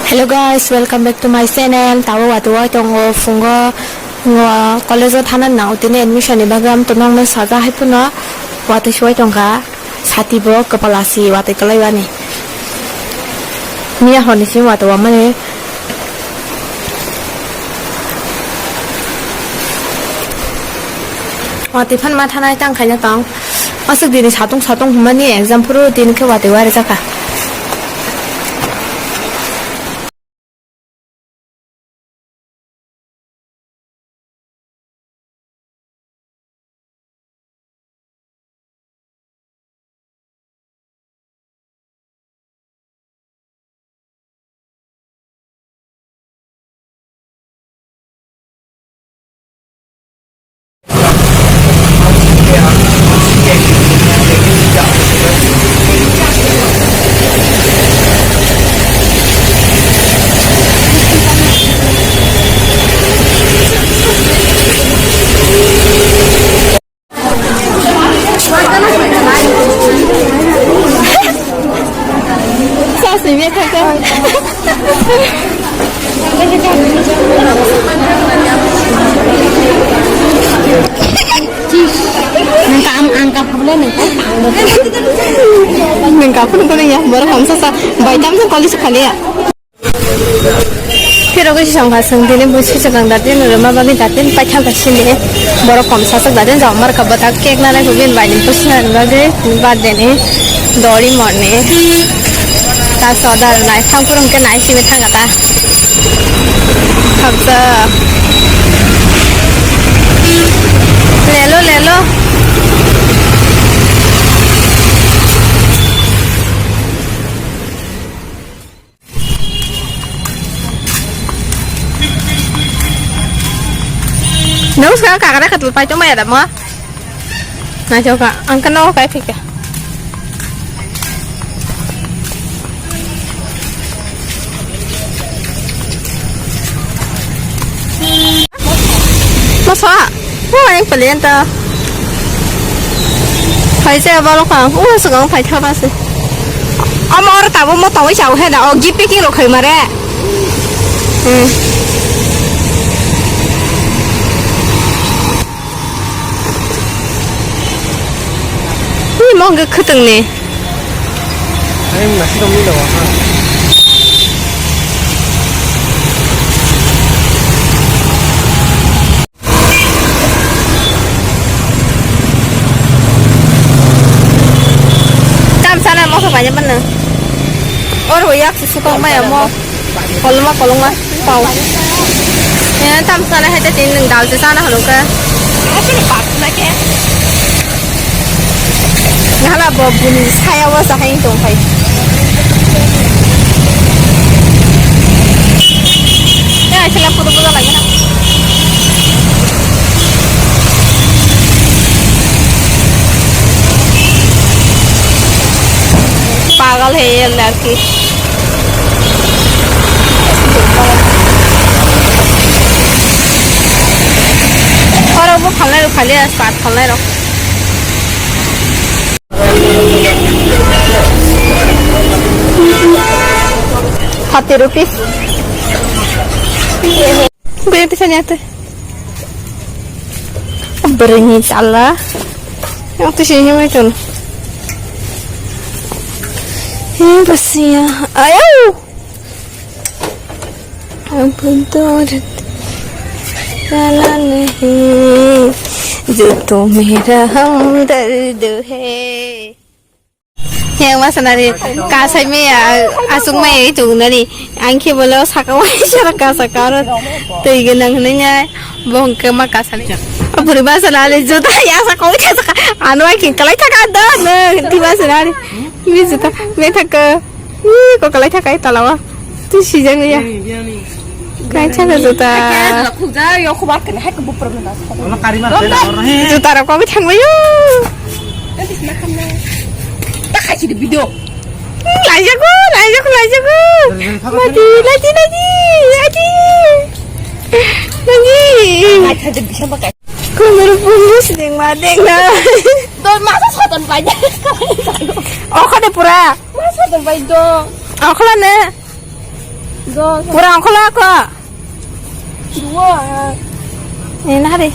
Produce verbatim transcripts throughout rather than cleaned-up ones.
Hello guys, welcome back to my channel. Tabo watwi wai tongo phungo, ngo college o thana nang tini admission ni bagwi am to nokno saja hai phano watwi suwai tongkha. Sati bo kwpal asi watwi kwlai bani. Miya hor ni simi watwi wamani. Watwi phan ma thanai tang khaina tong. Aswk dini satung satung hwnmani exam phuru dini khe watwi wari jaka. Nang ka am ang ka phabla nang ka. Nang ka phun ko ya, bor hamsa sa, bai tam sa college khale ya. Phirogwi songkha chwng tini bui swichwkang datin rwma bagwi datin paitham kaisini borok kom sachwk datin jao markha bwtak cake nanai hubin bai ni bwswk nani bagwi birthday ni dori morni ta soda rwnai thang phuru hwnkhe nai simi thangkha ta khamsa lelo lelo. Nung sa kakara katul pai chuma ya damo. Na choka, ang kano kai phika. Masa? Wah, yang pelian ta. Hai se abalo kang. Wah, sekarang pai thapa se. Ama ora tabo mo tawai chau he na. O gift packing rok khai mare. Hmm. Ni mo ge khutang ni. Ayang nasi dong ni dawa ha. Tam sana mo sa banyak mana? Or hoyak susu kong maya mo. Koloma koloma pau. Eh, tam sana hai te tin nung dal se sana halo ka. Ngala bo buni saya wa sa hai tong pai. Ya, sila photo photo lagi na. Pagal hai ye laki. Oro bo phalnai rok phali as pat phalnai rok. Thirty rupees. Beri tisa nyate. Beri ni chala. Yang tu sini mai tun. Ini bersih ya. Ayo. Ampun to, jala nahi, jo to mera hamdard hai. Yang masa nari kasai me ya, asuk me ya itu nari. Angke bolo saka wai sara kasa karo tui genang nanya, bongke ma kasa ni. Aburi masa nari juta ya saka wai saka anu ai kin kalai thaka da na, ti masa nari. Mi juta me thaka. Ih, kok kalai thakai talawa. Tu sijak ya. Kai chana juta. Juta rok kami thangbayo. Video. Laijago, laijago, laijago. Lati, lati, lati, lati. Lati. Kundur pun sing madeng na. Don masa soton banyak. Oka de pura. Masa soton banyak dong. Oka ne. Pura ongkholok ko. Ni nahari.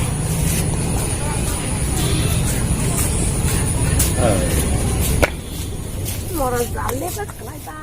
Moro jale ta khlai ta.